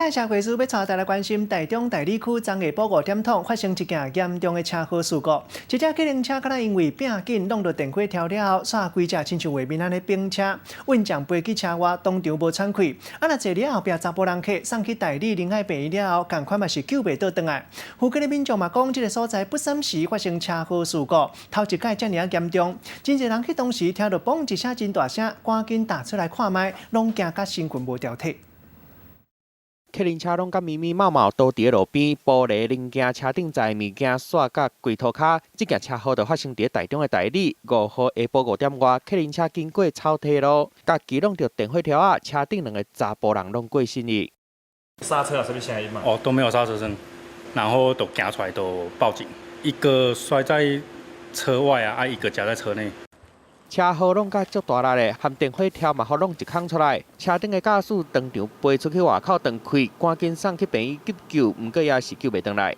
的社會事欲帶大家關心，台中大里區昨下晡5點通發生一件嚴重的車禍事故。一隻客運車敢若因為拚緊挵著電火柱了後，煞規隻親像畫面按呢冰車，運將飛去車外，當場無喘氣。啊，若坐佇後壁查埔人客送去大里仁愛病院了後，仝款嘛是救袂倒轉來。附近的民眾嘛講，這个所在不三時發生車禍事故，頭一擺遮爾仔嚴重。真濟人彼當時聽著嘣一聲真大聲，趕緊踏出來看覓，攏驚甲神魂無條體。客運車攏佮密密麻麻倒佇咧路邊，玻璃零件、車頂載物件煞甲規塗跤。這件車禍就發生佇台中的大里，5號下晡5點外，客運車經過草體路，共擊挵著電火柱仔，車頂兩个查埔人攏過身去。剎車啊，啥物聲音嘛？哦，都沒有剎車聲，然後都行出來都報警，一個摔在車外啊，啊一個夾在車內。車禍挵甲足大力的，含電火柱嘛，予挵一空出來。車頂的駕駛當場飛出去外口斷氣，趕緊送去病院急救，毋過也是救袂轉來。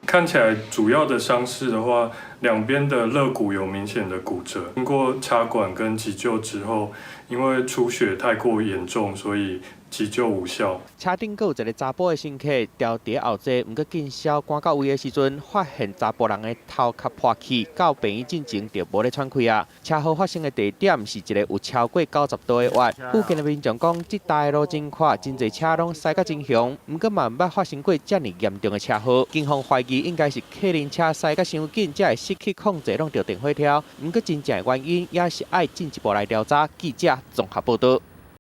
看起來主要的傷勢的話，兩邊的肋骨有明顯的骨折。經過插管跟急救之後，因為出血太過嚴重，所以急救無效。車頂閣有一个查埔的乘客牢佇後座，毋過警消趕到位的時陣，發現查埔人的頭殼破去，到病院進前就無咧喘氣啊。車禍發生的地點是一个有超過90度的彎。附近的民眾講，這帶的路真闊，真濟車攏駛甲真兇，毋過嘛毋捌發生過遮爾嚴重的車禍。警方懷疑應該是客運車駛甲傷緊，才會失去控制，挵著電火柱。毋過真正的原因也是愛進一步來調查。記者綜合報導。